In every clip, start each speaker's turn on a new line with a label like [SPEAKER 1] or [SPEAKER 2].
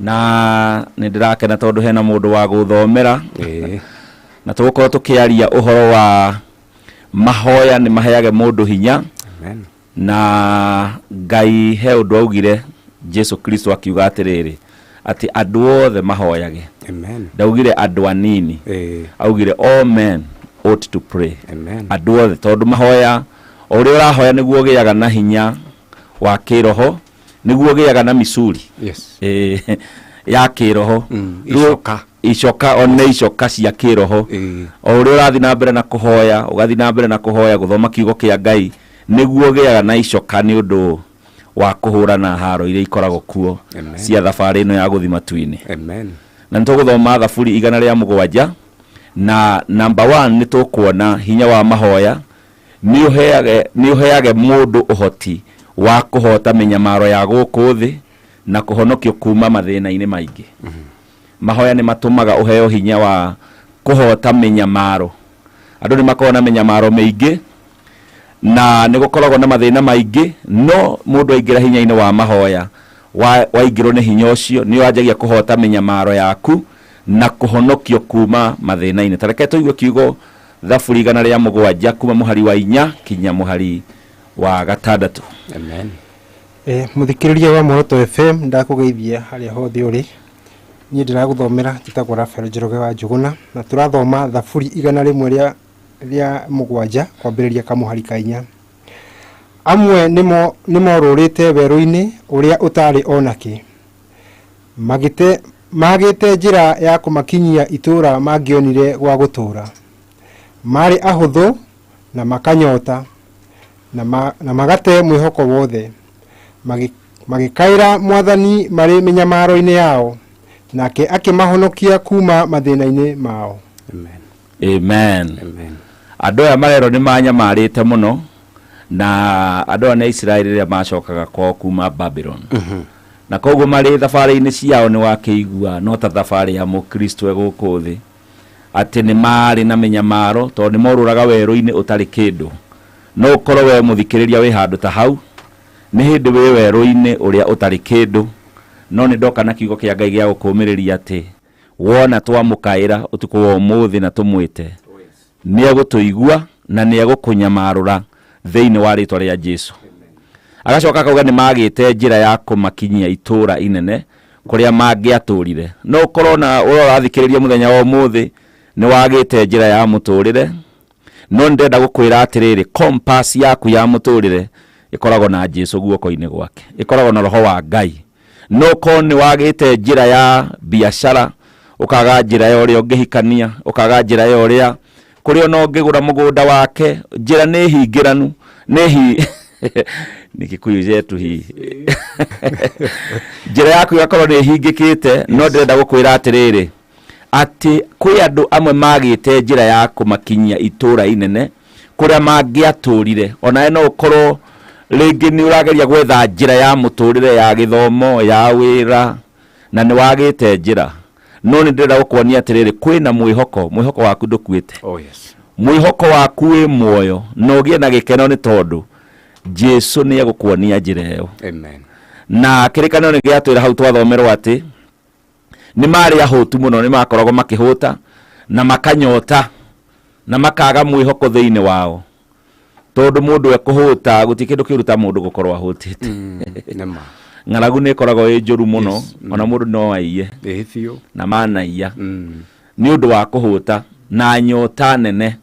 [SPEAKER 1] Na nĩ ndĩrakena tondũ hena mũndũ wa gũthomera. Na tũgũkorwo tũkĩaria ũhoro wa mahoya nĩ maheage mũndũ hinya.
[SPEAKER 2] Amen.
[SPEAKER 1] Na Ngai he ũndũ augire, Jesu Kristo akiuga atĩrĩrĩ, atĩ andũ othe mahoyage.
[SPEAKER 2] Amen.
[SPEAKER 1] Ndaugire andũ anini. Augire all men ought to pray.
[SPEAKER 2] Amen.
[SPEAKER 1] Andũ othe, tondũ mahoya, o ũrĩa ũrahoya nĩguo ũgĩaga na hinya wa kĩroho, nĩguo ũgĩaga na micuri. Ya kĩroho.
[SPEAKER 2] Icoka.
[SPEAKER 1] Icoka, one icoka cia kĩroho. O ũrĩa ũrathiĩ na mbere na kũhoya, ũgathiĩ na mbere na kũhoya, gũthoma kiugo kĩa Ngai, nĩguo ũgĩaga na icoka nĩ ũndũ wa kũhũrana haro iria ikoragwo kuo
[SPEAKER 2] Amen.
[SPEAKER 1] cia thabarĩ ĩno ya gũthiĩ matu-inĩ.
[SPEAKER 2] Amen.
[SPEAKER 1] Na nĩ tũgũthoma Thaburi 107, na number 1 nĩ tũkuona hinya wa mahoya nĩ ũheage mũndũ ũhoti wa kũhota mĩnyamaro ya gũkũ thĩ na kũhonokio kuma mathĩna-inĩ maingĩ. Mahoya nĩ matũmaga ũheo hinya wa kũhota mĩnyamaro. Andũ nĩ makoragwo na mĩnyamaro mĩingĩ na nĩ gũkoragwo na mathĩna maingĩ, no mũndũ aingĩra hinya-inĩ wa mahoya, waingĩrwo nĩ hinya ũcio, nĩ wanjagia kũhota mĩnyamaro yaku na kũhonokio kuma mathĩna-inĩ. Ta reke tũigue kiugo Thaburi 107 kuma mũhari wa 4 kinya mũhari wa 6.
[SPEAKER 2] Amen.
[SPEAKER 3] Mũthikĩrĩria wa Muoroto FM, ndakũgeithia harĩa hothe ũrĩ. Niĩ ndĩragũthomera njĩtagwo Raphael Njoroge wa Njũgũna, na tũrathoma Thaburi 107 kwambĩrĩria kamũhari ka 4. Amwe nĩmorũrĩte werũ-inĩ ũrĩa ũtarĩ onakĩ, magĩte njĩra ya kũmakinyia itũũra mangĩonire gwa gũtũũra. Marĩ ahũthũ na makanyota, na magate mwĩhoko wothe. Magĩkaĩra Mwathani marĩ mĩnyamaro-inĩ yao, nake akĩmahonokia kuma mathĩna-inĩ mao.
[SPEAKER 2] Amen.
[SPEAKER 1] Amen.
[SPEAKER 2] Amen.
[SPEAKER 1] Andũ aya marerwo nĩ manyamarĩte mũno, na andũ aya nĩ Aisiraeli rĩrĩa macokaga kwao kuma Babylon. Na koguo marĩ thabarĩ-inĩ ciao nĩ wakĩigua no ta thabarĩ ya Mũkristo e gũkũ thĩ, atĩ nĩ marĩ na mĩnyamaro tondũ nĩ morũraga werũ-inĩ ũtarĩ kĩndũ. No ũkorwo we mũthikĩrĩria wĩ handũ ta hau, nĩ hĩndĩ wĩ werũ-inĩ ũrĩa ũtarĩ kĩndũ, no nĩ ndoka na kiugo kĩa Ngai gĩa gũkũmĩrĩria atĩ wona twamũkaĩra ũtukũ wa ũmũthĩ na tũmwĩte, nĩ egũtũigua na nĩ egũkũnyamarũra thĩinĩ wa rĩtwa rĩa Jesu. Agacoka akauga nĩ magĩte njĩra ya kũmakinyia itũũra inene kũrĩa mangĩatũrire. No ũkorwo na ũrĩa ũrathikĩrĩria mũthenya wa ũmũthĩ nĩ wagĩte njĩra ya mũtũrĩre, no nĩ ndĩrenda gũkwĩra atĩrĩrĩ, compass yaku ya mũtũrĩre ĩkoragwo na Jesu guoko-inĩ gwake, ĩkoragwo na roho wa Ngai. No ũkorwo nĩ wagĩte njĩra ya biacara, ũkaga njĩra ya ũrĩa ũngĩhikania, ũkaga njĩra ya ũrĩa kũrĩa ona ũngĩgũra mũgũnda wake, njĩra nĩ hingĩranu, nĩ hi nĩ Kikuyu zetu hii. Njĩra yaku ĩgakorwo nĩ hingĩkĩte, no ndĩrenda gũkwĩra atĩrĩrĩ, atĩ kwĩ andũ amwe magĩte njĩra ya kũmakinyia itũũra inene kũrĩa mangĩatũrire. Onawe no ũkorwo rĩngĩ nĩ ũrageria gwetha njĩra ya mũtũrĩre, ya gĩthomo, ya wĩra, na nĩ wagĩte njĩra. No nĩ ndĩrenda gũkuonia atĩrĩrĩ, kwĩna mwĩhoko, mwĩhoko waku ndũkuĩte.
[SPEAKER 2] Oh, yes.
[SPEAKER 1] Mwĩhoko waku wĩ muoyo na ũgĩe na gĩkeno nĩ tondũ Jesu nĩ egũkuonia njĩra ĩyo.
[SPEAKER 2] Amen.
[SPEAKER 1] Na kĩrĩkanĩro nĩ gĩatwĩra hau twathomerwo atĩ nĩ marĩ ahũtu mũno, nĩ makoragwo makĩhũta na makanyota na makaga mwĩhoko thĩinĩ wao, tondũ mũndũ ekũhũta gũtirĩ kĩndũ kĩũru ta mũndũ gũkorwo ahũtĩte.
[SPEAKER 2] Nĩ ma.
[SPEAKER 1] Ng'aragu nĩ ĩkoragwo ĩ njũru mũno,
[SPEAKER 2] Yes.
[SPEAKER 1] Ona mũndũ no aiye.
[SPEAKER 2] Ĩ biũ.
[SPEAKER 1] Na manaiya. Nĩ ũndũ wa kũhũta na nyota nene,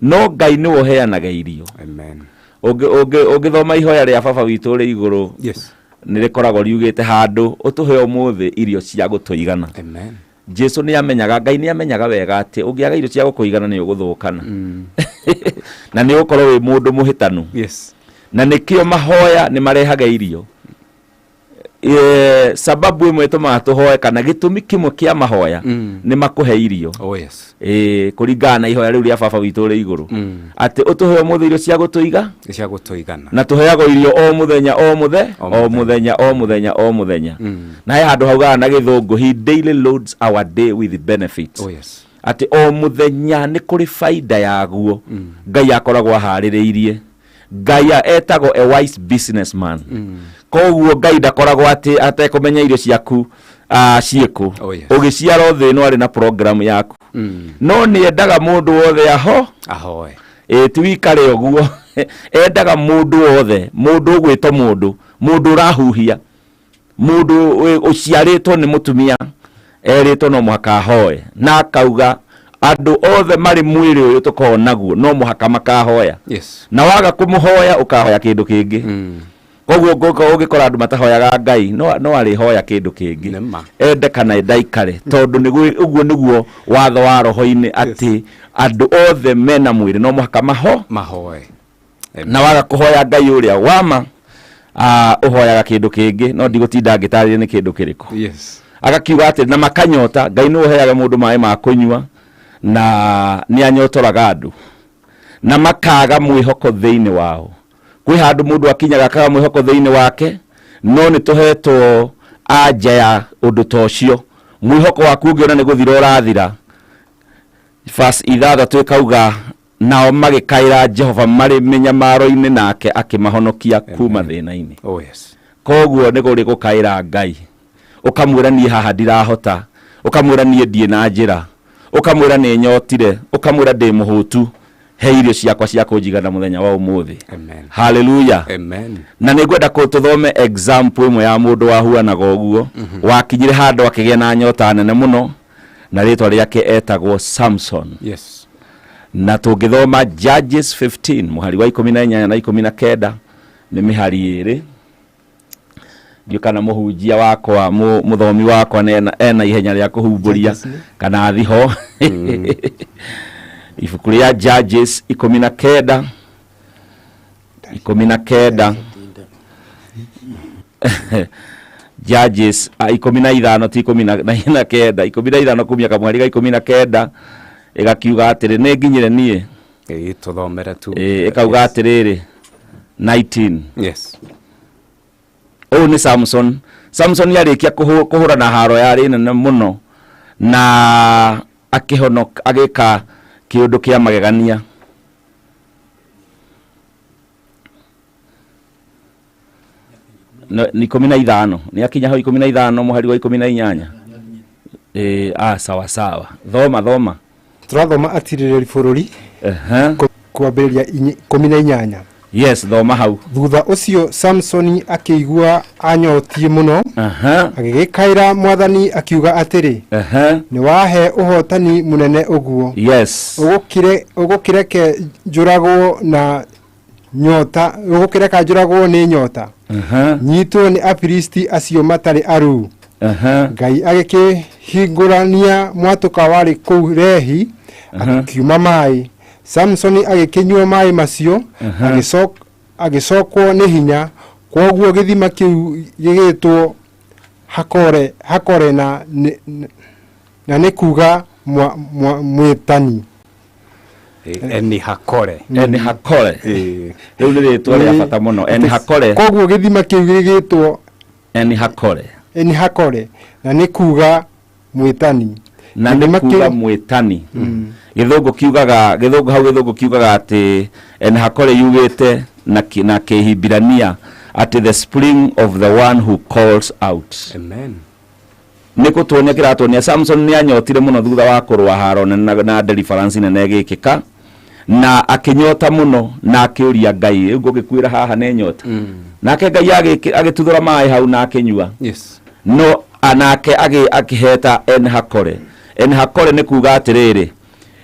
[SPEAKER 1] no Ngai nĩwe ũheanaga irio.
[SPEAKER 2] Amen.
[SPEAKER 1] Ũngĩthoma ihoya rĩa Baba witũ ũrĩ igũrũ,
[SPEAKER 2] Yes.
[SPEAKER 1] nĩ rĩkoragwo riugĩte handũ ũtũhe ũmũthĩ irio cia gũtũigana.
[SPEAKER 2] Amen.
[SPEAKER 1] Jesu nĩ amenyaga, Ngai nĩ amenyaga wega atĩ ũngĩaga irio cia gũkũigana nĩ ũgũthũkana. Na nĩ ũgũkorwo wĩ mũndũ mũhĩtanu.
[SPEAKER 2] Yes.
[SPEAKER 1] Na nĩkĩo mahoya nĩ marehaga irio. Sababu ĩmwe ĩtũmaga tũhoe kana gĩtũmi kĩmwe kĩa mahoya nĩ makũhe irio.
[SPEAKER 2] Oh, yes.
[SPEAKER 1] Kũringana na ihoya rĩu rĩa Baba witũ ũrĩ igũrũ. Atĩ ũtũhe ũmũthĩ irio cia gũtũiga?
[SPEAKER 2] Cia gũtũigana.
[SPEAKER 1] Na tũheagwo irio o mũthenya, o mũthe,
[SPEAKER 2] O
[SPEAKER 1] o mũthenya, o mũthenya, o mũthenya. Na he handũ haugaga na gĩthũngũ, he daily loads our day with benefits.
[SPEAKER 2] Oh, yes.
[SPEAKER 1] Atĩ o mũthenya nĩ kũrĩ baida yaguo Ngai akoragwo aharĩrĩirie. Ngai etagwo a wise businessman. Koguo Ngai ndakoragwo atĩ atekũmenya irio ciaku Ciĩko.
[SPEAKER 2] Oh, yes.
[SPEAKER 1] Ũgĩciarwo thĩ ĩno arĩ na program yaku, no nĩ endaga mũndũ wothe aho
[SPEAKER 2] Ahoe.
[SPEAKER 1] Ĩ ti wikare ũguo, endaga mũndũ wothe, mũndũ ũgwĩtwo mũndũ, mũndũ ũrahuhia, mũndũ ũciarĩtwo nĩ mũtumia erĩtwo no mũhaka ahoe, na akauga andũ othe marĩ mwĩrĩ ũyũ tũkoragwo naguo no mũhaka makahoya. Na waga kũmũhoya ũkahoya kĩndũ kĩngĩ. Koguo ũngĩkora andũ matahoyaga Ngai, no arĩhoya kĩndũ kĩngĩ.
[SPEAKER 2] Nĩma.
[SPEAKER 1] Ende kana endaikare, tondũ ũguo nĩguo watho wa roho-inĩ, atĩ andũ othe mena mwĩrĩ no mũhaka maho
[SPEAKER 2] Mahoe.
[SPEAKER 1] Na waga kũhoya Ngai ũrĩa wama, ũhoyaga kĩndũ kĩngĩ, no ndigũtinda ngĩtarĩria nĩ kĩndũ kĩrĩkũ. Agakiuga atĩ na makanyota. Ngai nĩwe ũheaga mũndũ maĩ ma kũnyua na nĩ anyotoraga andũ, na makaga mwĩhoko thĩinĩ wao. Kwĩ handũ mũndũ akinyaga akaga mwĩhoko thĩinĩ wake, no nĩ tũhetwo anja ya ũndũ ta ũcio. Mwĩhoko waku ũngĩona nĩ gũthira ũrathira, verse 6 ĩkauga, nao magĩkaĩra Jehova marĩ mĩnyamaro-inĩ, nake akĩmahonokia kuma thĩna-inĩ.
[SPEAKER 2] Oh yes.
[SPEAKER 1] Koguo nĩ kũrĩ gũkaĩra Ngai, ũkamwĩra niĩ haha ndirahota, ũkamwĩra niĩ ndiĩ na njĩra, ũkamwĩra nĩ nyotire, ũkamwĩra ndĩ mũhũtu, he irio ciakwa cia kũnjigana mũthenya wa ũmũthĩ.
[SPEAKER 2] Amen.
[SPEAKER 1] Haleluya.
[SPEAKER 2] Amen.
[SPEAKER 1] Na nĩ ngwenda tũthome example ĩmwe ya mũndũ wahuanaga ũguo, wakinyire handũ akĩgĩa na nyota nene mũno, na rĩtwa rĩake etagwo Samson. Na tũngĩthoma Judges 15 mũhari wa 18 na 19, nĩ mĩhari ĩrĩ. Ndiũ kana mũhunjia wakwa, mũthomi wakwa nĩ ena ihenya rĩa kũhumbũria
[SPEAKER 3] Judges nĩ?
[SPEAKER 1] kana thiho. Ibuku rĩa Judges 19, 19, Judges 15, ti 19, 15, kumia kamweri ga 19, ĩgakiuga atĩrĩ, nĩ nginyire niĩ.
[SPEAKER 2] Ĩĩ, tũthomere tu.
[SPEAKER 1] Ĩ, ĩkauga atĩrĩrĩ, 19. Ũyũ nĩ Samson. Samson arĩkia kũhũrana haro yarĩ nene mũno na akĩhonoka, agĩka kĩũndũ kĩa magegania. Nĩ 15, nĩ akinya hau 15 mũhari wa 18. Ĩ, sawa sawa, thoma thoma.
[SPEAKER 3] Tũrathoma atirĩrĩri bũrũri. Kwambĩrĩria 18.
[SPEAKER 1] Yes, thoma hau.
[SPEAKER 3] Thutha ũcio Samsoni akĩigua anyotiĩ mũno, agĩgĩkaĩra Mwathani akiuga atĩrĩ, nĩ wahe ũhotani mũnene ũguo, ũgũkĩreke njũragwo na nyota, ũgũkĩreka njũragwo nĩ nyota, nyitwo nĩ Afilisti acio matarĩ aruu? Ngai agĩkĩhingũrania mwatũka warĩ kũu Lehi, akiuma maĩ. Samsoni agĩkĩnyua maĩ macio, agĩcokwo nĩ hinya. Kwoguo gĩthima kĩu gĩgĩtwo Hakore, Hakore, na nĩ kuga mwĩtani.
[SPEAKER 2] Eni Hakore.
[SPEAKER 1] En Hakore. Rĩu nĩ rĩtwa rĩa bata mũno, En Hakore.
[SPEAKER 3] Koguo gĩthima kĩu gĩgĩtwo
[SPEAKER 1] En Hakore.
[SPEAKER 3] Eni Hakore, na nĩ kuga mwĩtani.
[SPEAKER 1] Na nĩ
[SPEAKER 3] Gĩthima
[SPEAKER 1] kuga
[SPEAKER 3] kĩu-
[SPEAKER 1] mwĩtani. Gĩthũngũ kiugaga, gĩthũngũ hau, gĩthũngũ kiugaga atĩ En Hakore yugĩte na Kĩhibirania atĩ the spring of the one who calls out.
[SPEAKER 2] Amen.
[SPEAKER 1] Nĩ kũtuonia kĩratuonia Samson nĩ anyotire mũno thutha wa kũrũa haro nene na deliverance nene ĩgĩkĩka, na akĩnyota mũno na akĩũria Ngai, rĩu ngũgĩkuĩra haha nĩ nyota? Nake Ngai agĩtuthũra maĩ hau na akĩnyua. No anake akĩheta En Hakore. En Hakore nĩ kuga atĩrĩrĩ,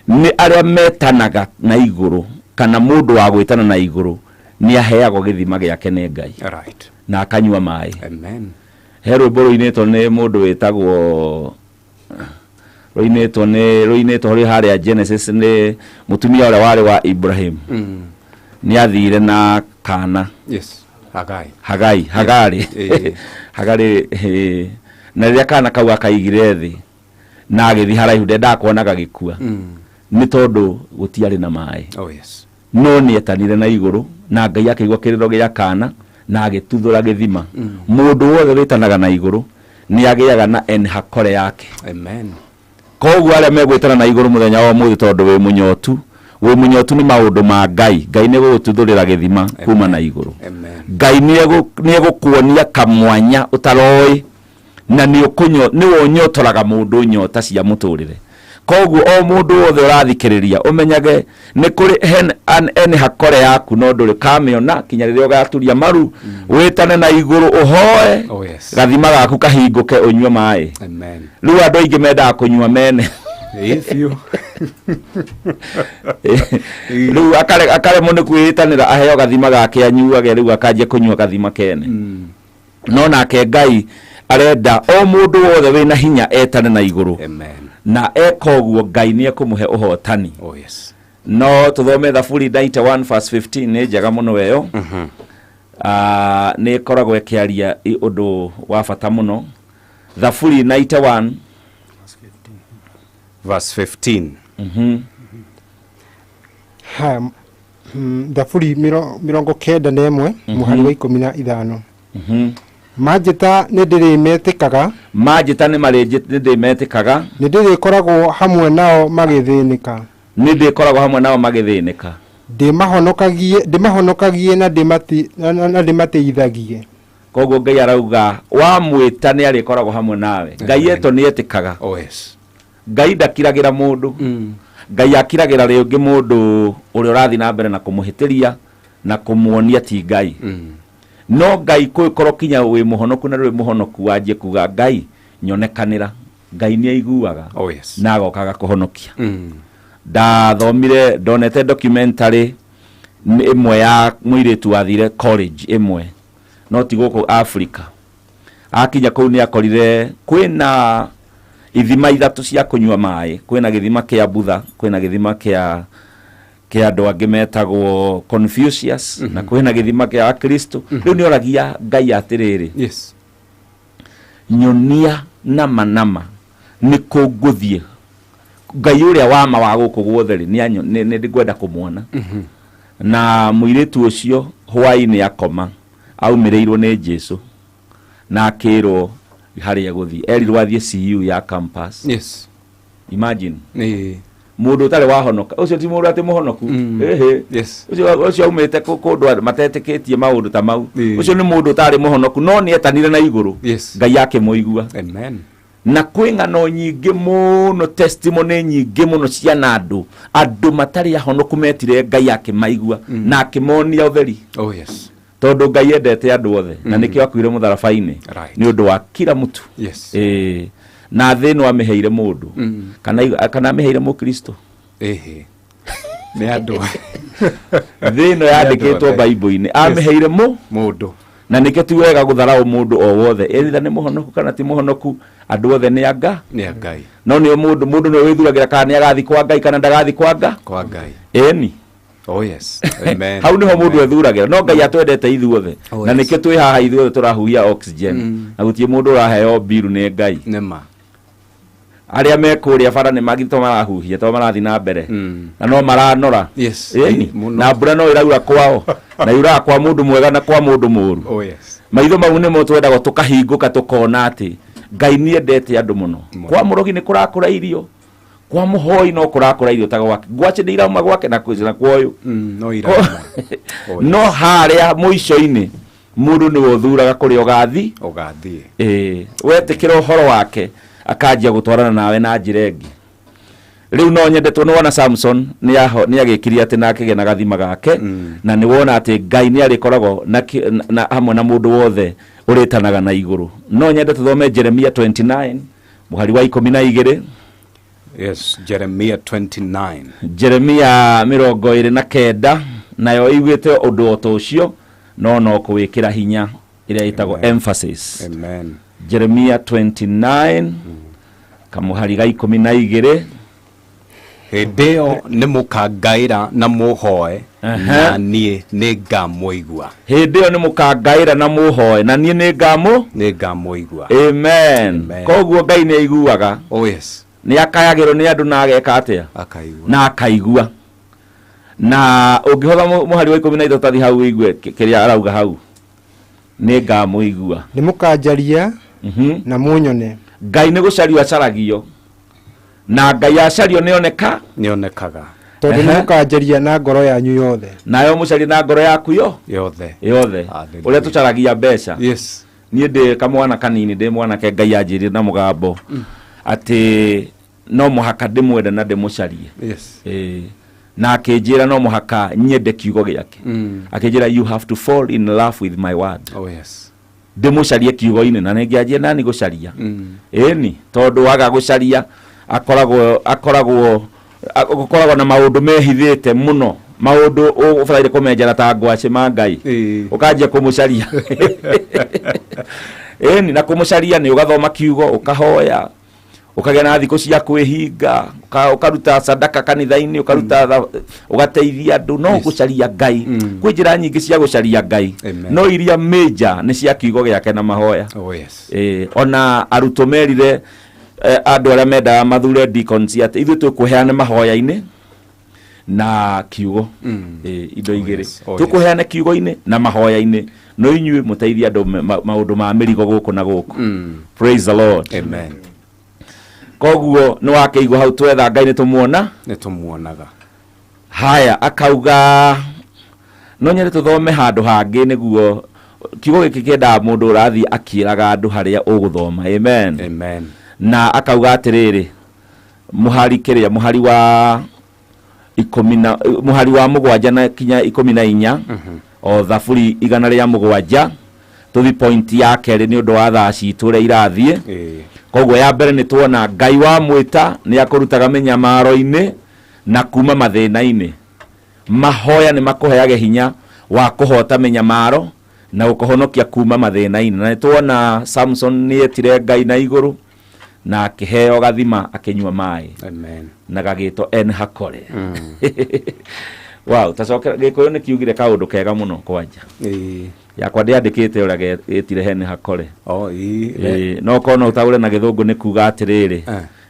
[SPEAKER 1] nĩ arĩa metanaga na igũrũ, kana mũndũ wa gwĩtana na igũrũ nĩ aheagwo gĩthima gĩake nĩ Ngai na akanyua maĩ.
[SPEAKER 2] Amen.
[SPEAKER 1] He rwĩmbo rũinĩtwo nĩ mũndũ wĩtagwo, rũinĩtwo nĩ, rũinĩtwo rwĩ harĩa Genesis, nĩ mũtumia ũrĩa warĩ wa Ibrahim. Nĩ athire na kana.
[SPEAKER 2] Yes. Hagai.
[SPEAKER 1] Hagai, Hagari. Hagari, na rĩrĩa kana kau akaigire thĩ na agĩthiĩ haraihu, ndendaga kuona gagĩkua nĩ tondũ gũtiarĩ na maĩ.
[SPEAKER 2] Oh yes.
[SPEAKER 1] No nĩ etanire na igũrũ na Ngai akĩigua kĩrĩro gĩa kana na agĩtuthũra gĩthima. Mũndũ wothe wĩtanaga na igũrũ nĩ agĩaga na En Hakore yake.
[SPEAKER 2] Amen.
[SPEAKER 1] Koguo arĩa megwĩtana na igũrũ mũthenya wa ũmũthĩ, tondũ wĩ mũnyotu, wĩ mũnyotu nĩ maũndũ ma Ngai, Ngai nĩ gũgũtuthũrĩra gĩthima kuma na igũrũ.
[SPEAKER 2] Amen.
[SPEAKER 1] Ngai nĩ egũkuonia kamwanya ũtaroĩ. Na nĩ ũkũnyo nĩwe ũnyotoraga mũndũ nyota cia mũtũrĩre. Koguo o mũndũ wothe ũrathikĩrĩria, ũmenyage nĩ kũrĩ ene hakore yaku, no ndũrĩ kamĩona kinya rĩrĩa ũgaturia maru wĩtane na igũrũ ũhoe.
[SPEAKER 2] Oh, yes.
[SPEAKER 1] Gathima gaku kahingũke ũnyue maĩ.
[SPEAKER 2] Amen.
[SPEAKER 1] Rĩu andũ aingĩ mendaga kũnyua mene.
[SPEAKER 2] If you
[SPEAKER 1] Rĩu akaremwo nĩ kwĩĩtanĩra aheo gathima gake anyuage, rĩu akanjia kũnyua gathima kene. No nake Ngai arenda o mũndũ wothe wĩna hinya etane na igũrũ.
[SPEAKER 2] Amen.
[SPEAKER 1] Na eka ũguo, Ngai nĩ ekũmũhe ũhotani.
[SPEAKER 2] Oh, yes.
[SPEAKER 1] No tũthome Thaburi 91 verse 15, nĩ njega mũno ĩyo. Ah, nĩ ĩkoragwo ĩkĩaria ũndũ wa bata mũno. Thaburi 91
[SPEAKER 2] verse 15.
[SPEAKER 3] Ha, Thaburi 91 mũhari wa 15. Manjĩta nĩ ndĩrĩmetĩkaga.
[SPEAKER 1] Manjĩta nĩ ndĩmetĩkaga.
[SPEAKER 3] Nĩ ndĩrĩkoragwo hamwe nao magĩthĩnĩka.
[SPEAKER 1] Nĩ ndĩkoragwo hamwe nao magĩthĩnĩka.
[SPEAKER 3] Ndĩmahonokagie na ndĩmateithagie.
[SPEAKER 1] Koguo Ngai arauga wamwĩta nĩ arĩkoragwo hamwe nawe. Ngai etwo nĩ etĩkaga.
[SPEAKER 2] Oh, yes.
[SPEAKER 1] Ngai ndakiragĩra mũndũ. Ngai akiragĩra rĩngĩ mũndũ ũrĩa ũrathiĩ na mbere na kũmũhĩtĩria na kũmuonia ti Ngai. No Ngai kũgĩkorwo kinya wĩ mũhonoku na ndũrĩ mũhonoku, wanjie kuga, "Ngai nyonekanĩra," Ngai nĩ aiguaga.
[SPEAKER 2] Oh, yes.
[SPEAKER 1] Na agoka agakũhonokia. Ndathomire, ndonete documentary nĩ ĩmwe ya mũirĩtu wathire college ĩmwe, no ti gũkũ Africa. Akinya kũu nĩ akorire kwĩna ithima ithatũ cia kũnyua maĩ. Kwĩna gĩthima kĩa Budha, kwĩna gĩthima kĩa andũ angĩ metagwo Confucius, na kwĩna gĩthima kĩa Akristo. Rĩu nĩ oragia Ngai atĩrĩrĩ, "Nyonia nama nama nĩ kũ ngũthiĩ. Ngai ũrĩa wama wa gũkũ guothe rĩ, nĩ ngwenda kũmuona." Na mũirĩtu ũcio hwaĩ-inĩ akoma aumĩrĩirwo nĩ Jesu na akĩrwo harĩa egũthiĩ. Erirwo athiĩ CU ya campus. Imagine, mũndũ ũtarĩ wahonoka. Ũcio ti mũndũ atĩ mũhonoku. Ĩhĩ. Ũcio aumĩte kũndũ andũ matetĩkĩtie maũndũ ta mau. Ũcio nĩ mũndũ ũtarĩ mũhonoku, no nĩ etanire na igũrũ. Ngai akĩmũigua.
[SPEAKER 2] Amen.
[SPEAKER 1] Na kwĩ ng'ano nyingĩ mũno, testimony nyingĩ mũno ciana andũ matarĩ ahonoku metire Ngai akĩmaigua na akĩmonia ũtheri.
[SPEAKER 2] Oh, yes.
[SPEAKER 1] Tondũ Ngai endete andũ othe na nĩkĩo akuire mũtharaba-inĩ nĩ ũndũ wa kila mtu. Ĩĩ. Na thĩ ĩno amĩheire mũndũ kana amĩheire Mũkristo.
[SPEAKER 2] Ĩhĩ. Nĩ andũ.
[SPEAKER 1] Thĩ ĩno yandĩkĩtwo
[SPEAKER 2] othe.
[SPEAKER 1] Bible-inĩ, amĩheire mũ
[SPEAKER 2] Mũndũ.
[SPEAKER 1] Na nĩkĩo ti wega gũtharaũ mũndũ o wothe, either nĩ mũhonoku kana ti mũhonoku, andũ othe nĩ anga.
[SPEAKER 2] Nĩ a Ngai.
[SPEAKER 1] No nĩ mũndũ nĩwe wĩthuragĩra kana nĩ agathi kwa Ngai kana ndagathi kwa Nga.
[SPEAKER 2] Kwa Ngai.
[SPEAKER 1] Ĩni.
[SPEAKER 2] Oh, yes. Amen.
[SPEAKER 1] Hau niho mũndũ
[SPEAKER 2] Amen.
[SPEAKER 1] ethuragĩra, no Ngai atwendete ithuothe.
[SPEAKER 2] Oh,
[SPEAKER 1] Na nĩkĩo twĩ haha ithuothe tũrahuhia oxygen, na gũtirĩ mũndũ ũraheo mbiru nĩ Ngai.
[SPEAKER 2] Nĩ ma.
[SPEAKER 1] Arĩa me kũrĩa bara nĩ magito marahuhia tondũ marathiĩ na mbere na no maranora. Ĩni.
[SPEAKER 2] Mũno.
[SPEAKER 1] Na mbura no ĩraura kwao na yuraga kwa mũndũ mwega na kwa mũndũ mũũru.
[SPEAKER 2] Oh, yes.
[SPEAKER 1] Maitho mau nĩmo twendagwo tũkahingũka tũkona atĩ Ngai nĩ endete andũ mũno.
[SPEAKER 2] Mũno.
[SPEAKER 1] Kwa mũrogi nĩ kũrakũra irio, kwa mũhoi no kũrakũra irio ta gwake, ngwacĩ nĩ irauma gwake na kwĩcina kwa ũyũ.
[SPEAKER 2] No irauma. Oh,
[SPEAKER 1] No harĩa mũico-inĩ mũndũ nĩwe ũthuraga kũrĩa ũgathi.
[SPEAKER 2] Ũgathiĩ.
[SPEAKER 1] Ĩĩ, wetĩkĩra ũhoro wake akanjia gũtwarana nawe na njĩra ĩngĩ. Rĩu no nyende tondũ wona Samson nĩ agĩkirie atĩ na akĩgĩa na gathima gake, na nĩ wona atĩ Ngai nĩ arĩkoragwo na hamwe na mũndũ wothe ũrĩtanaga na igũrũ. No nyende tũthome Jeremia 29 mũhari wa 12.
[SPEAKER 2] Yes, Jeremiah 29.
[SPEAKER 1] Jeremia 29 nayo ĩiguĩte ũndũ o ta ũcio, no kũwĩkĩra hinya, ĩrĩa ĩtagwo
[SPEAKER 2] Amen.
[SPEAKER 1] emphasis.
[SPEAKER 2] Amen.
[SPEAKER 1] Jeremia 29 kamũhari ga 12.
[SPEAKER 2] Hĩndĩ ĩyo nĩ mũkangaĩra na mũhoe, na niĩ nĩ ngamũigua.
[SPEAKER 1] Hĩndĩ ĩyo nĩ mũkangaĩra na mũhoe, na niĩ nĩ ngamũ
[SPEAKER 2] Nĩ ngamũigua.
[SPEAKER 1] Amen.
[SPEAKER 2] Amen.
[SPEAKER 1] Koguo Ngai nĩ aiguaga.
[SPEAKER 2] Oh, yes.
[SPEAKER 1] Nĩ akayagĩrwo nĩ andũ na ageka atĩa?
[SPEAKER 2] Akaigua.
[SPEAKER 1] Na akaigua. Na ũngĩhotha mũhari wa 13, tathi hau ũigue kĩrĩa arauga hau, "Nĩ ngamũigua."
[SPEAKER 3] Nĩ mũkanjaria na mũnyone.
[SPEAKER 1] Ngai nĩ gũcario acaragio, na Ngai acario nĩ oneka.
[SPEAKER 2] Nĩonekaga.
[SPEAKER 3] Tondũ nĩ mũkanjaria na ngoro yanyu yothe.
[SPEAKER 1] Nayo mũcarie na ngoro yaku yo
[SPEAKER 2] yothe.
[SPEAKER 1] Yothe.
[SPEAKER 2] Hallelujah.
[SPEAKER 1] Ũrĩa tũcaragia mbeca. Niĩ ndĩ kamwana kanini, ndĩ mwanake, Ngai anjĩrire na mũgambo atĩ no mũhaka ndĩmwende na ndĩmũcarie. Ĩĩ. Na akĩnjĩra no mũhaka nyende kiugo gĩake. Akĩnjĩra, "You have to fall in love with my word."
[SPEAKER 2] Oh yes.
[SPEAKER 1] Ndĩmũcarie kiugo-inĩ, na nĩngĩanjie nani gũcaria. Ĩni, tondũ waga gũcaria akoragwo na maũndũ mehithĩte mũno, maũndũ ũbataire kũmenjera ta ngwacĩ ma Ngai. Ũkanjia kũmũcaria. Ĩni, na kũmũcaria nĩ ũgathoma kiugo, ũkahoya, ũkagĩa na thikũ cia kwĩhinga, ũkaruta sadaka kanitha-inĩ, ũkaruta ũgateithia andũ, no gũcaria Ngai. Kwĩ njĩra nyingĩ cia gũcaria Ngai.
[SPEAKER 2] Amen.
[SPEAKER 1] No iria major nĩ cia kiugo gĩake na mahoya.
[SPEAKER 2] Oh yes.
[SPEAKER 1] Ona arutwo merire andũ arĩa mendaga mathure deacons atĩ ithuĩ tũkũheana mahoya-inĩ na kiugo. Indo igĩrĩ.
[SPEAKER 2] Yes. Oh, yes.
[SPEAKER 1] Tũkũheana kiugo-inĩ na mahoya-inĩ, no inyuĩ mũteithie andũ maũndũ ma mĩrigo gũkũ na gũkũ. Praise the Lord.
[SPEAKER 2] Amen.
[SPEAKER 1] Koguo nĩ wakĩigua hau, twetha Ngai nĩ tũmuona.
[SPEAKER 2] Nĩ tũmuonaga.
[SPEAKER 1] Haya, akauga no nyende tũthome handũ hangĩ, nĩguo kiugo gĩkĩ kĩendaga mũndũ ũrathiĩ akĩraga andũ harĩa ũgũthoma. Amen.
[SPEAKER 2] Amen.
[SPEAKER 1] Na akauga atĩrĩrĩ, mũhari kĩrĩa, mũhari wa 10 na mũhari wa 7 na kinya 14, o Thaburi 107. Tũthi point ya kerĩ nĩ ũndũ wa thaa citũ ũrĩa irathiĩ. Koguo ya mbere nĩ tuona Ngai wa mwĩta nĩ akũrutaga mĩnyamaro-inĩ na kuma mathĩna-inĩ. Mahoya nĩ makũheage hinya wa kũhota mĩnyamaro na gũkũhonokia kuma mathĩna-inĩ. Na nĩ tuona Samson nĩ etire Ngai na igũrũ na akĩheo gathima akĩnyua maĩ.
[SPEAKER 2] Amen.
[SPEAKER 1] Na gagĩtwo En Hakore. Wow, tacokera Gĩkũyũ nĩ kiugire kaũndũ kega mũno kwanja. Yakwa ndĩandĩkĩte ũrĩa gĩtire Hen Hakore.
[SPEAKER 2] Oh, ĩĩ.
[SPEAKER 1] No korwo no ũtaũre na Gĩthũngũ nĩ kuga atĩrĩrĩ,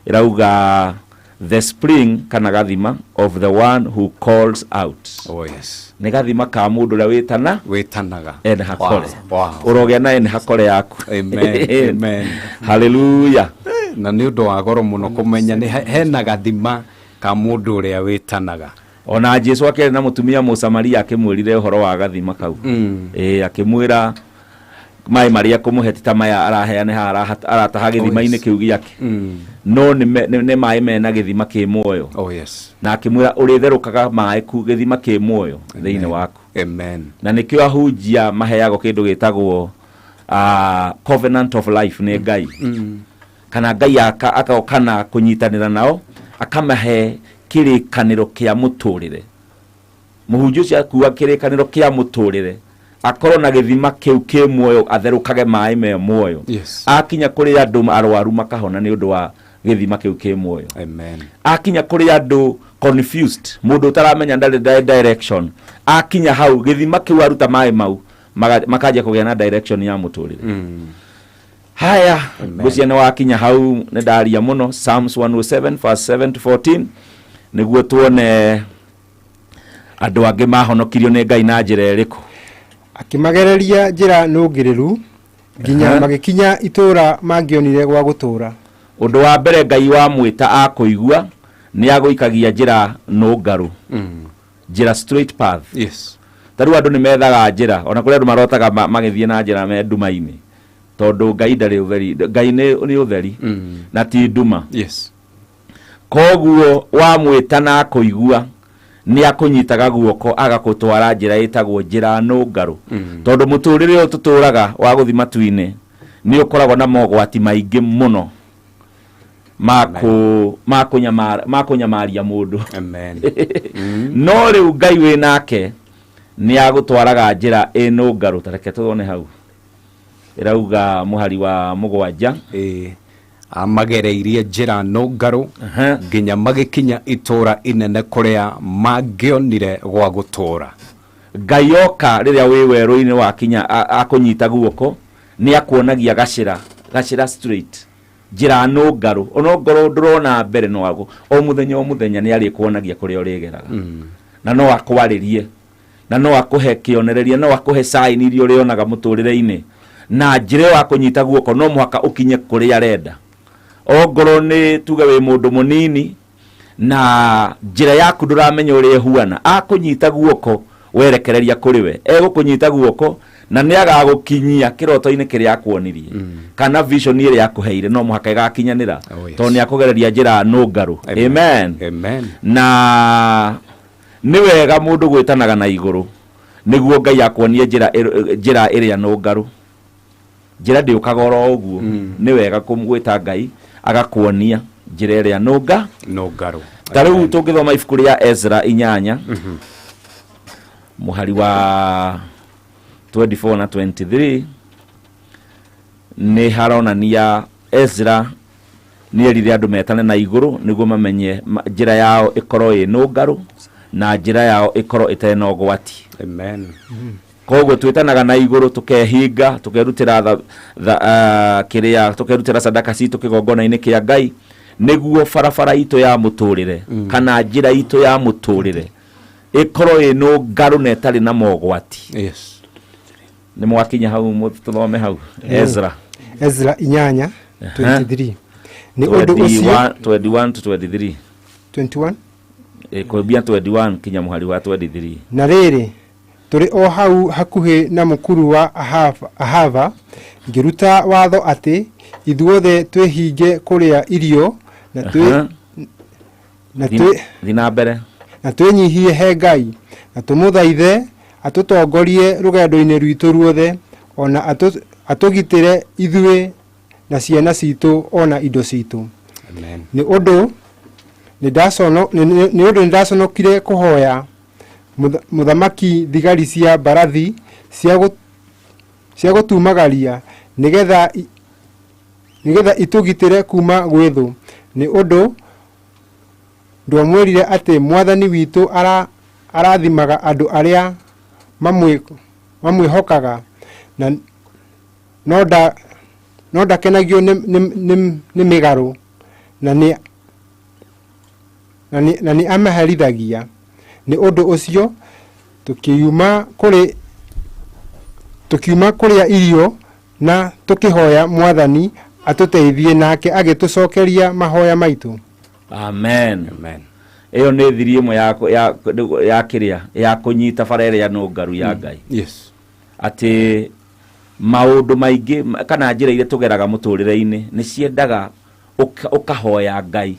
[SPEAKER 1] ĩrauga the spring kana gathima of the one who calls out.
[SPEAKER 2] Oh yes.
[SPEAKER 1] Nĩ gathima ka mũndũ ũrĩa wĩtana.
[SPEAKER 2] Wĩtanaga.
[SPEAKER 1] En Hakore.
[SPEAKER 2] Ũrogĩa
[SPEAKER 1] na En Hakore yaku.
[SPEAKER 2] Amen. Amen.
[SPEAKER 1] Haleluya.
[SPEAKER 2] Na nĩ ũndũ wa goro mũno kũmenya nĩ hena gathima ka mũndũ ũrĩa wĩtanaga.
[SPEAKER 1] Ona Jesu akĩaria na mũtumia Mũsamaria akĩmwĩrire ũhoro wa gathima kau. Ĩĩ, akĩmwĩra maĩ marĩa kũmũhe ti ta maya araheane haha arataha gĩthima-inĩ kĩu gĩake, no nĩ maĩ mena gĩthima kĩ muoyo.
[SPEAKER 2] Oh yes.
[SPEAKER 1] Na akĩmwĩra ũrĩtherũkaga maĩ ku gĩthima kĩ muoyo thĩinĩ waku.
[SPEAKER 2] Amen.
[SPEAKER 1] Na nĩkĩo ahunjia maheagwo kĩndũ gĩtagwo covenant of life nĩ Ngai, kana Ngai agoka na kũnyitanĩra nao akamahe kĩrĩkanĩro kĩa mũtũrĩre. Mũhunjia ũcio akua kĩrĩkanĩro kĩa mũtũrĩre, akorwo na gĩthima kĩu kĩ muoyo, atherũkage maĩ me muoyo. Akinya kũrĩ andũ arwaru makahona nĩ ũndũ wa gĩthima kĩu kĩ muoyo.
[SPEAKER 2] Amen.
[SPEAKER 1] Akinya kũrĩ andũ confused, mũndũ ũtaramenya ndarĩ direction, akinya hau gĩthima kĩu aruta maĩ mau makanjia kũgĩa na direction ya mũtũrĩre. Haya, ngwĩciria nĩ wakinya hau, nĩ ndaria mũno. Psalms 107 verse 7 to 14, nĩguo tuone andũ angĩ mahonokirio nĩ Ngai na njĩra ĩrĩkũ.
[SPEAKER 3] Akĩmagereria njĩra nũngĩrĩru nginya magĩkinya itũũra mangĩonire gwa gũtũũra.
[SPEAKER 1] Ũndũ wa mbere, Ngai wamwĩta akũigua nĩ agũikagia njĩra nũngarũ, njĩra straight path. Ta rĩu andũ nĩ methaga njĩra, ona kũrĩ andũ marotaga magĩthiĩ na njĩra me nduma-inĩ, tondũ Ngai ndarĩ ũtheri. Ngai nĩ ũtheri na ti nduma. Koguo wamwĩta na akũigua nĩ akũnyitaga guoko agakũtwara njĩra ĩtagwo njĩra nũngarũ, tondũ mũtũrĩre ũyũ tũtũraga wa gũthi matu-inĩ nĩ ũkoragwo na mogwati maingĩ mũno ma kũnyamaria mũndũ.
[SPEAKER 2] Amen.
[SPEAKER 1] No rĩu Ngai wĩ nake nĩ agũtwaraga njĩra ĩ nũngarũ. Ta reke tuone hau ĩrauga mũhari wa 7.
[SPEAKER 2] Ĩĩ, amagereirie njĩra nũngarũ nginya magĩkinya itũũra inene kũrĩa mangĩonire gwa gũtũũra.
[SPEAKER 1] Ngai oka rĩrĩa wĩ werũ-inĩ wakinya akũnyita guoko nĩ akuonagia gacĩra, gacĩra straight, njĩra nũngarũ, ona ongorwo ndũrona mbere, no agũ o mũthenya o mũthenya nĩ arĩkuonagia kũrĩa ũrĩgeraga. Na no akwarĩrie na no akũhe kĩonereria, no akũhe sign iria ũrĩonaga mũtũrĩre-inĩ, na njĩra ĩyo akũnyita guoko no mũhaka ũkinye kũrĩa arenda. Ongorwo nĩ tuge wĩ mũndũ mũnini na njĩra yaku ndũramenya ũrĩa ĩhuana, akũnyita guoko werekereria kũrĩ we, egũkũnyita guoko Na nĩ agagũkinyia kĩroto-inĩ kĩrĩa akuonirie kana vision ĩrĩa akũheire, no mũhaka ĩgakinyanĩra.
[SPEAKER 2] Oh, yes.
[SPEAKER 1] Tondũ nĩ akũgereria njĩra nũngarũ. Amen.
[SPEAKER 2] Amen.
[SPEAKER 1] Na nĩ wega mũndũ gwĩtanaga na igũrũ nĩguo Ngai akuonie njĩra njĩra ĩrĩa nũngarũ. Njĩra ndĩũkaga oro ũguo. Nĩ wega kũmwĩta Ngai agakuonia njĩra ĩrĩa nũnga.
[SPEAKER 2] No ngaro.
[SPEAKER 1] Ta rĩu tũngĩthoma ibuku rĩa Ezra 8 mũhari wa 24 na 23, nĩ haronania Ezra nĩ erire andũ metane na igũrũ nĩguo mamenye njĩra yao ĩkorwo ĩ nũngarũ na njĩra yao ĩkorwo ĩtarĩ na ũgwati.
[SPEAKER 2] Amen.
[SPEAKER 1] Koguo twĩtanaga na igũrũ, tũkehinga, tũkerutĩra kĩrĩa, tũkerutĩra sadaka citũ kĩgongona-inĩ kĩa Ngai nĩguo barabara itũ ya mũtũrĩre kana njĩra itũ ya mũtũrĩre ĩkorwo ĩ nũngarũ na ĩtarĩ na mogwati. Nĩ mwakinya hau? Tũthome hau Ezra.
[SPEAKER 3] Ezra 8 23. Nĩ ũndũ ũcio
[SPEAKER 1] 21, 21 to 23.
[SPEAKER 3] 21.
[SPEAKER 1] Kwambia 21 kinya mũhari wa 23.
[SPEAKER 3] Na rĩrĩ, tũrĩ o hau hakuhĩ na mũkuru wa Ahava, ngĩruta watho atĩ ithuothe twĩhinge kũrĩa irio na twĩ na twĩ
[SPEAKER 1] Thi na mbere.
[SPEAKER 3] Na twĩnyihie he Ngai na tũmũthaithe atũtongorie rũgendo-inĩ rwitũ ruothe, ona atũgitĩre ithuĩ na ciana citũ ona indo citũ.
[SPEAKER 2] Amen.
[SPEAKER 3] Nĩ ũndũ nĩ ndaconokire kũhoya mũthamaki thigari cia mbarathi cia gũtumagaria nĩgetha itũgitĩre kuma gwĩ thũ, nĩ ũndũ ndwamwĩrire atĩ Mwathani witũ arathimaga andũ arĩa mamwĩhokaga na no ndakenagio nĩ mĩgarũ na nĩ amaherithagia. Nĩ ũndũ ũcio tũkiuma kũrĩa irio na tũkĩhoya Mwathani atũteithie, nake agĩtũcokeria mahoya maitũ.
[SPEAKER 1] Amen.
[SPEAKER 2] Amen.
[SPEAKER 1] Ĩyo nĩ thiri ĩmwe ya kĩrĩa ya kũnyita bara ĩrĩa nũngaru ya Ngai, atĩ maũndũ maingĩ kana njĩra iria tũgeraga mũtũrĩre-inĩ nĩ ciendaga ũkahoya Ngai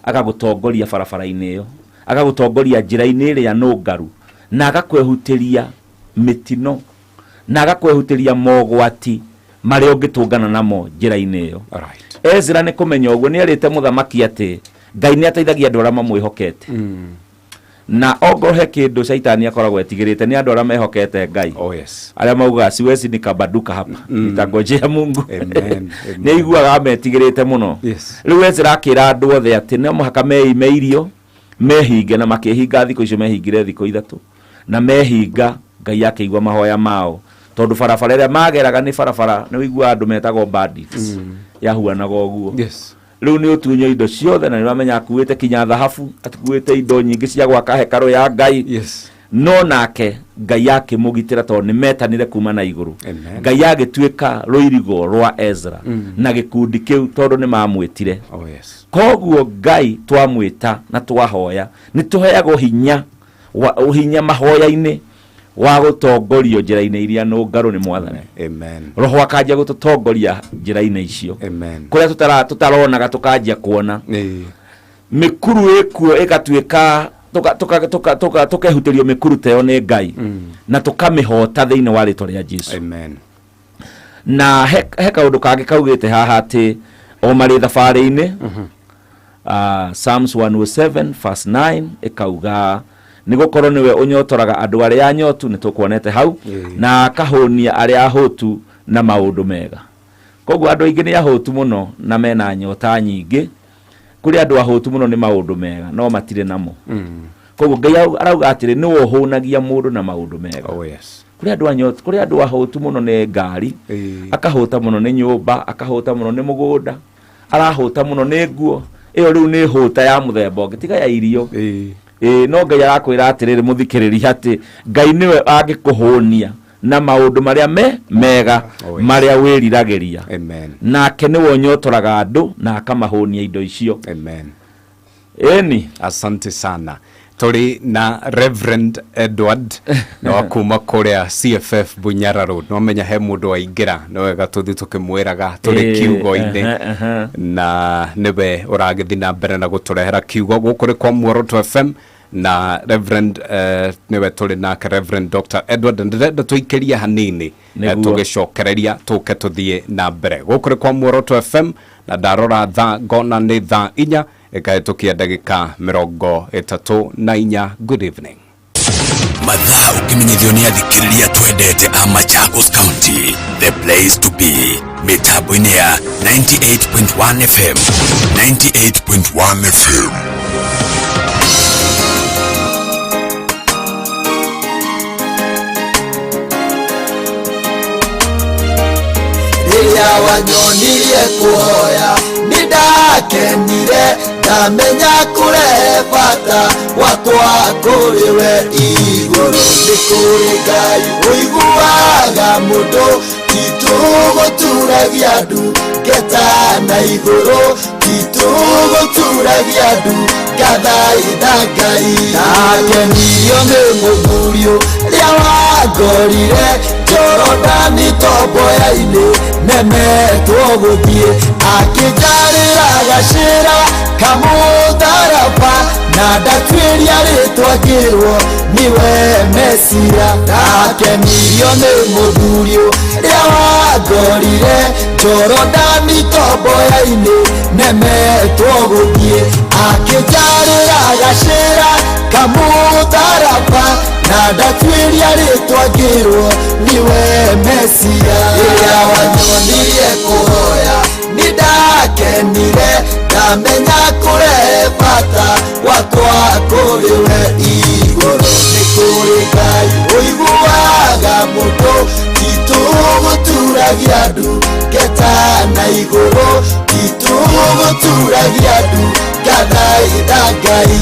[SPEAKER 1] agagũtongoria barabara-inĩ ĩyo, agagũtongoria njĩra-inĩ ĩrĩa nũngaru, na agakwehutĩria mĩtino na agakwehutĩria mogwati marĩa ũngĩtũngana namo njĩra-inĩ ĩyo. Ezra nĩ kũmenya ũguo nĩ erĩte mũthamaki atĩ Ngai nĩ ateithagia andũ arĩa mamwĩhokete, na ongorwo he kĩndũ caitani akoragwo etigĩrĩte nĩ andũ arĩa mehokete Ngai, arĩa maugaga, "Siwezi nikabanduka hapa, nitangojea Mungu."
[SPEAKER 2] Amen.
[SPEAKER 1] Nĩ aiguaga ametigĩrĩte mũno. Rĩu Ezra akĩra andũ othe atĩ no mũhaka meime irio, mehinge, na makĩhinga thikũ icio. Mehingire thikũ 3 na mehinga, Ngai akĩigua mahoya mao, tondũ barabara ĩrĩa mageraga nĩ barabara nĩ ũiguaga andũ metagwo bandits, yahuanaga ũguo. Rĩu nĩ ũtunywo indo ciothe, na nĩ ũramenya akuĩte kinya thahabu, akuĩte indo nyingĩ cia gwaka hekarũ ya Ngai. No nake Ngai akĩmũgitĩra tondũ nĩ metanire kuma na igũrũ.
[SPEAKER 2] Amen.
[SPEAKER 1] Ngai agĩtuĩka rũirigo rwa Ezra na gĩkundi kĩu tondũ nĩ mamwĩtire. Koguo Ngai twamwĩta na twahoya nĩ tũheagwo hinya hinya mahoya-inĩ wa gũtongorio njĩra-inĩ iria nũngarũ nĩ Mwathani.
[SPEAKER 2] Amen.
[SPEAKER 1] Roho akanjia gũtũtongoria njĩra-inĩ icio
[SPEAKER 2] Amen.
[SPEAKER 1] kũrĩa tũtaronaga tũkanjia kuona. Mĩkuru ĩkuo ĩgatuĩka tũkehutĩrio mĩkuru ta ĩyo nĩ Ngai na tũkamĩhota thĩinĩ wa rĩtwa rĩa Jesu.
[SPEAKER 2] Amen.
[SPEAKER 1] Na he kaũndũ kangĩ kaugĩte haha atĩ o marĩ thabarĩ-inĩ, Psalms 107 verse 9 ĩkauga, nĩ gũkorwo nĩwe ũnyotoraga andũ arĩa anyotu, nĩ tũkuonete hau, na akahũnia arĩa ahũtu na maũndũ mega. Koguo andũ aingĩ nĩ ahũtu mũno na mena nyota nyingĩ. Kũrĩ andũ ahũtu mũno nĩ maũndũ mega no matirĩ namo. Koguo Ngai arauga atĩrĩ, nĩwe ũhũnagia mũndũ na maũndũ mega. Kũrĩ andũ anyotu, kũrĩ andũ ahũtu mũno nĩ ngari, akahũta mũno nĩ nyũmba, akahũta mũno nĩ mũgũnda, arahũta mũno nĩ nguo. Ĩyo rĩu nĩ hũta ya mũthemba ũngĩ tiga ya irio. Ĩĩ, no Ngai arakwĩra atĩrĩrĩ, mũthikĩrĩria, atĩ Ngai nĩwe angĩkũhũnia na maũndũ marĩa me mega marĩa wĩriragĩria.
[SPEAKER 2] Amen.
[SPEAKER 1] Nake nĩwe ũnyotoraga andũ na akamahũnia indo icio.
[SPEAKER 2] Amen.
[SPEAKER 1] Ĩni.
[SPEAKER 2] Asante sana. Tũrĩ na Reverend Edward na wa kuma kũrĩa CFF Bunyara Road. No menya he mũndũ waingĩra, no wega tũthiĩ tũkĩmwĩraga tũrĩ kiugo-inĩ. Na nĩwe ũragĩthiĩ na mbere na gũtũrehera kiugo gũkũ nĩ kwa Muoroto FM na Reverend nĩwe tũrĩ nake, Reverend Dr. Edward. Ndĩrenda tũikĩrie hanini, tũgĩcokereria tũke tũthiĩ na mbere. Gũkũ nĩ kwa Muoroto FM, na ndarora thaa ngona nĩ thaa 4 ĩkahĩtũkia ndagĩka 34. Good evening.
[SPEAKER 4] Mathaa ũkĩmenyithio nĩ athikĩrĩria twendete a Machakos County, the place to be, mĩtambo-inĩ ya 98.1 FM, 98.1 FM.
[SPEAKER 5] Rĩrĩa wanyonirie kũhoya nĩ ndakenire, ndamenya kũrehe bata wakwa kũrĩ we igũrũ. Nĩ kũrĩ Ngai ũiguaga mũndũ, titũgũturagia ndu ngeta na igũrũ, titũgũturagia ndu ngathaitha Ngai. Ndakenirio nĩ mũthuri ũrĩa wangorire Jorodani tomboya-inĩ, nemetwo gũthiĩ, akĩnjarĩra gacĩra kamũtharaba, na ndatuĩria rĩtwa ngĩrwo nĩwe Mesia. Ndakenirio nĩ mũthuri ũrĩa wangorire Jorodani tomboya-inĩ, nemetwo gũthiĩ, akĩnjarĩra gacĩra kamũtharaba, na ndatuĩria rĩtwa ngĩrwo nĩwe Mesia. Rĩrĩa wanyonirie kũhoya nĩ ndakenire, ndamenya kũrehe bata wakwa kũrĩ we igũrũ. Nĩ kũrĩ Ngai ũiguaga mũndũ, titũgũturagia ndu ngeta na igũrũ, titũgũturagia ndu ngathaitha Ngai.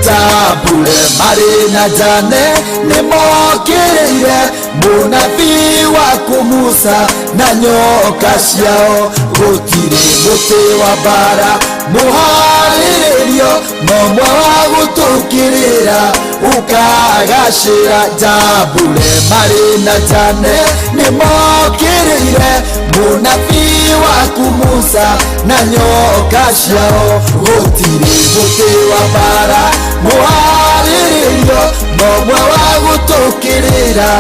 [SPEAKER 5] Jambure marĩ na Jane nĩ mokĩrĩire mũnabii waku Musa na nyoka ciao. Gũtirĩ mũtĩ wa mbara mũharĩrĩrio, no mwe wa gũtũkĩrĩra ũkagacĩra. Jambure marĩ na Jane nĩ mokĩrĩire mũnabii waku Musa na nyoka ciao. Gũtirĩ mũtĩ wa mbara mũharĩrĩrio, no mwe wa gũtũkĩrĩra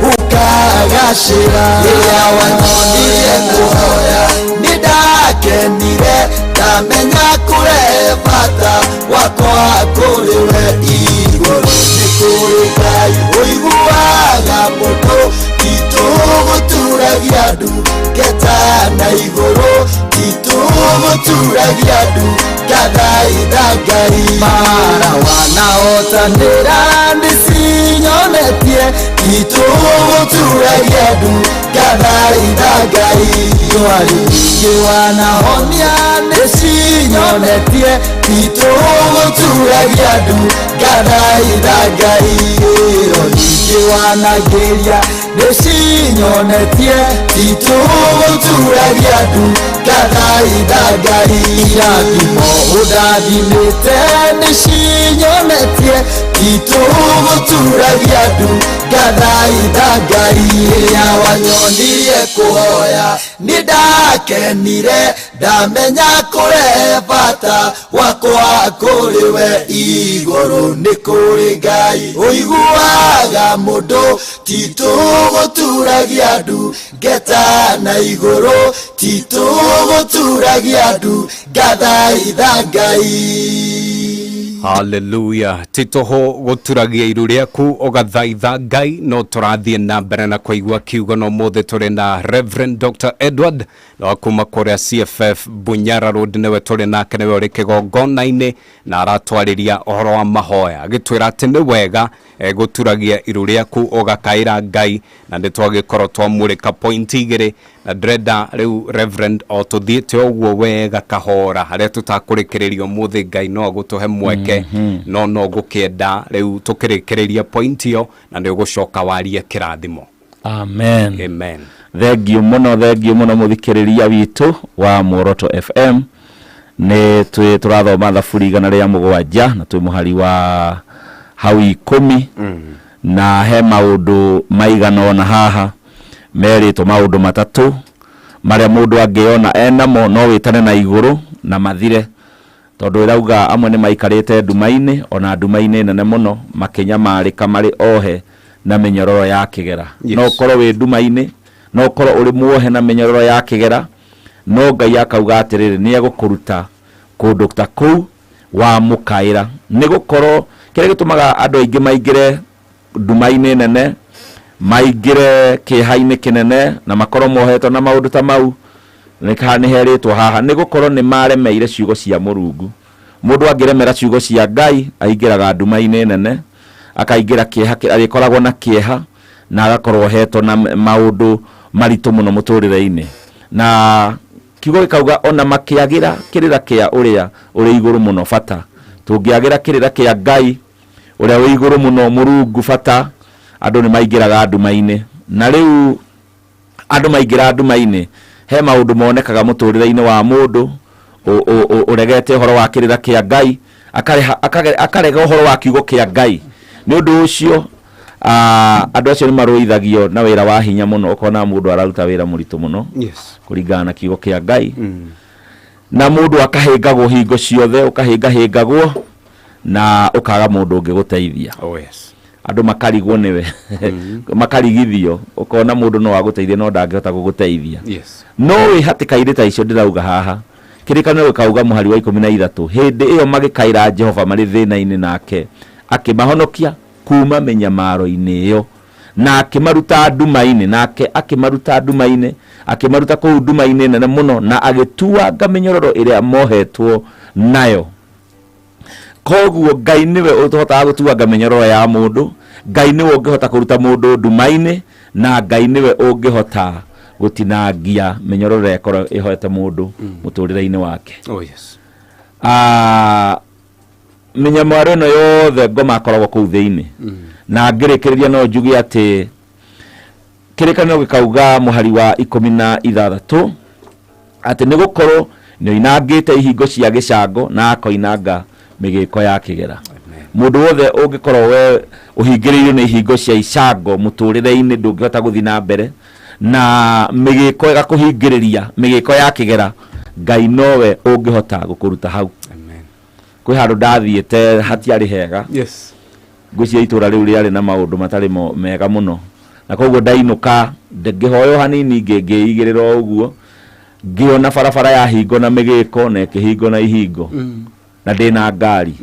[SPEAKER 5] ũkagacĩra. Rĩrĩa wanyonirie kũhoya nĩ ndakenire, ndamenya kũrehe bata wakwa kũrĩ we igũrũ. Nĩ kũrĩ Ngai ũiguaga mũndũ, titũgũturagia ndu ngeta na igũrũ, titũgũturagia ndu ngathaitha Ngai. Mara wanahotanĩra nĩcinyonetie, titũgũturagia ndu ngathaitha Ngai. Ndwari nyingĩ wanahonia nĩcinyonetie, titũgũturagia ndu ngathaitha Ngai. Ĩro nyingĩ wanagĩria nĩcinyonetie, titũgũturagia ndu ngathaitha Ngai. Irathimo ũndathimĩte nĩcinyonetie, titũgũturagia ndu ngathaitha Ngai. Rĩrĩa wanyonirie kũhoya nĩ ndakenire, ndamenya kũrehe bata wakwa kũrĩ we igũrũ. Nĩ kũrĩ Ngai ũiguaga mũndũ, titũgũturagia ndu ngeta na igũrũ, titũgũturagia ndu ngathaitha Ngai.
[SPEAKER 2] Hallelujah. Titoho gũturagia iru rĩaku ũgathaitha Ngai. No tũrathiĩ na mbere na kũigua kiugo, no mũthĩ tũrĩ na Reverend Dr. Edward na wa kuma kũrĩa CFF Bunyara Road, nĩwe tũrĩ nake, nĩwe ũrĩ kĩgongona-inĩ na aratwarĩria ũhoro wa mahoya, agĩtwĩra atĩ nĩ wega gũturagia iru rĩaku ũgakaĩra Ngai. Na nĩ twagĩkorwo twamũrĩka point igĩrĩ, na ndĩrenda rĩu Reverend o tũthiĩte ũguo wega kahora harĩa tũtakũrĩkĩrĩria ũmũthĩ, Ngai no agũtũhe mweke, no ngũkĩenda rĩu tũkĩrĩkĩrĩria point ĩyo na nĩ ũgũcoka warie kĩrathimo.
[SPEAKER 1] Amen.
[SPEAKER 2] Amen.
[SPEAKER 1] Thengiũ mũno, thengiũ mũno mũthikĩrĩria witũ wa Muoroto FM. Nĩ twĩ tũrathoma Thaburi 107 na twĩ mũhari wa hau 10, na he maũndũ maigana ũna haha merĩtwo, maũndũ matatũ marĩa mũndũ angĩona enamo no wĩtane na igũrũ na mathire, tondũ ĩrauga amwe nĩ maikarĩte nduma-inĩ, ona nduma-inĩ nene mũno, makĩnyamarĩka marĩ ohe na mĩnyororo ya kĩgera. No ũkorwo wĩ nduma-inĩ, no ũkorwo ũrĩ muohe na mĩnyororo ya kĩgera, no Ngai akauga atĩrĩrĩ, nĩ egũkũruta kũndũ ta kũu wamũkaĩra. Nĩ gũkorwo kĩrĩa gĩtũmaga andũ aingĩ maingĩre nduma-inĩ nene, maingĩre kĩeha-inĩ kĩnene, na makorwo mohetwo na maũndũ ta mau, nĩ nĩ herĩtwo haha, nĩ gũkorwo nĩ maremeire ciugo cia Mũrungu. Mũndũ angĩremera ciugo cia Ngai aingĩraga nduma-inĩ nene, akaingĩra kĩeha, arĩkoragwo na kĩeha na agakorwo ohetwo na maũndũ maritũ mũno mũtũrĩre-inĩ. Na kiugo gĩkauga ona makĩagĩra kĩrĩra kĩa ũrĩa ũrĩ igũrũ mũno bata. Tũngĩagĩra kĩrĩra kĩa Ngai ũrĩa wĩ igũrũ mũno, Mũrungu bata, andũ nĩ maingĩraga nduma-inĩ. Na rĩu andũ maingĩra nduma-inĩ, he maũndũ monekaga mũtũrĩre-inĩ wa mũndũ ũregete ũhoro wa kĩrĩra kĩa Ngai, akarega ũhoro wa kiugo kĩa Ngai. Nĩ ũndũ ũcio andũ acio nĩ marũithagio na wĩra wa hinya mũno, ũkona mũndũ araruta wĩra mũritũ mũno kũringana na kiugo kĩa Ngai, na mũndũ akahĩngagwo hingo ciothe, ũkahĩngahĩngagwo na ũkaga mũndũ ũngĩgũteithia.
[SPEAKER 2] Oh yes.
[SPEAKER 1] Andũ makarigwo nĩwe, makarigithio, ũkona mũndũ no agũteithie no ndangĩhota gũgũteithia. No wĩ hatĩka-inĩ ta icio ndĩrauga haha, Kĩrĩkanĩro gĩkauga mũhari wa 13, hĩndĩ ĩyo magĩkaĩra Jehova marĩ thĩna-inĩ, nake akĩmahonokia kuma mĩnyamaro-inĩ ĩyo, na akĩmaruta nduma-inĩ, nake akĩmaruta nduma-inĩ, akĩmaruta kũu nduma-inĩ nene mũno, na agĩtuanga mĩnyororo ĩrĩa mohetwo nayo. Koguo Ngai nĩwe ũhotaga gũtuanga mĩnyororo ya mũndũ, Ngai nĩwe ũngĩhota kũruta mũndũ nduma-inĩ, na Ngai nĩwe ũngĩhota gũtinangia mĩnyororo ĩrĩa ĩkorwo ĩhoete mũndũ mũtũrĩre-inĩ wake.
[SPEAKER 2] Oh yes.
[SPEAKER 1] Mĩnyamaro ĩno yothe ngoma akoragwo kũu thĩinĩ. Na ngĩrĩkĩrĩria no njuge atĩ Kĩrĩkanĩro gĩkauga mũhari wa 16 atĩ nĩ gũkorwo nĩoinangĩte ihingo cia gĩcango na akoinanga mĩgĩko ya kĩgera. Mũndũ wothe ũngĩkorwo we ũhingĩrĩirio nĩ ihingo cia icango mũtũrĩre-inĩ, ndũngĩhota gũthiĩ na mbere, na mĩgĩko ĩgakũhingĩrĩria, mĩgĩko ya kĩgera, Ngai nowe ũngĩhota gũkũruta hau.
[SPEAKER 2] Amen.
[SPEAKER 1] Kwĩ handũ ndathiĩte hatiarĩ hega. Ngwĩciria itũra rĩu rĩarĩ na maũndũ matarĩ mega mũno, na koguo ndainũka ngĩhoywo hanini, ngĩigĩrĩra o ũguo, ngĩona barabara ya hingo na mĩgĩko na ĩkĩhingo na ihingo, na ndĩna ngari.